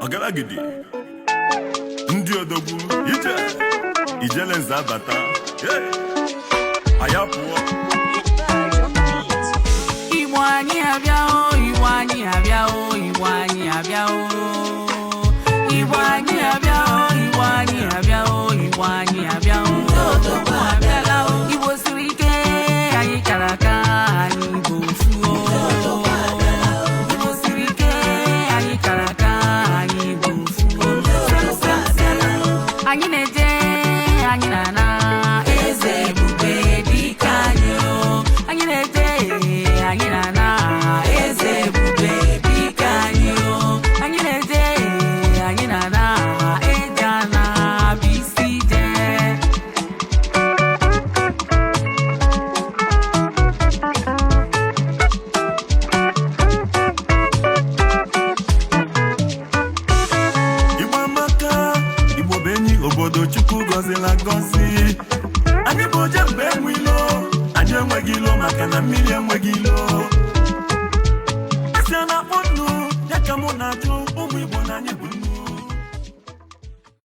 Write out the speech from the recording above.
Ọgaragidi, ndị odogwu ije ijele nze abata. Hey! Anyị apụọ. Igbo anyị abịa o, Igbo anyị abịa o, Igbo anyị abịa o. Igbo anyị abịa o, Igbo anyị abịa o, Igbo anyị abịa o. Odogwu abịala o. Igbo siri ike, anyị kara aka, anyị bụ ofu o. Igbo siri ike, anyị kara aka, anyị bụ ofu o. Sem, sem, sem. Anyị na-eje, anyị na-ana, eze ebube dike anyị o. Anyị na-eje, anyị na-ana, eze ebube dike anyị o. Anyị na-eje, anyị na-ana, eje ana bụ isi ije. Igbo amaka, Igbo bụ enyi, obodo Chukwu gọzila gọzi. Anyị bụ oje mgbe enwe ilo, anyị enweghị ilo maka na mmiri enweghị ilo. Esi a na-akpọ nnu, ya ka mụ na-ajụ ụmụ Igbo na anyị bụ nnu.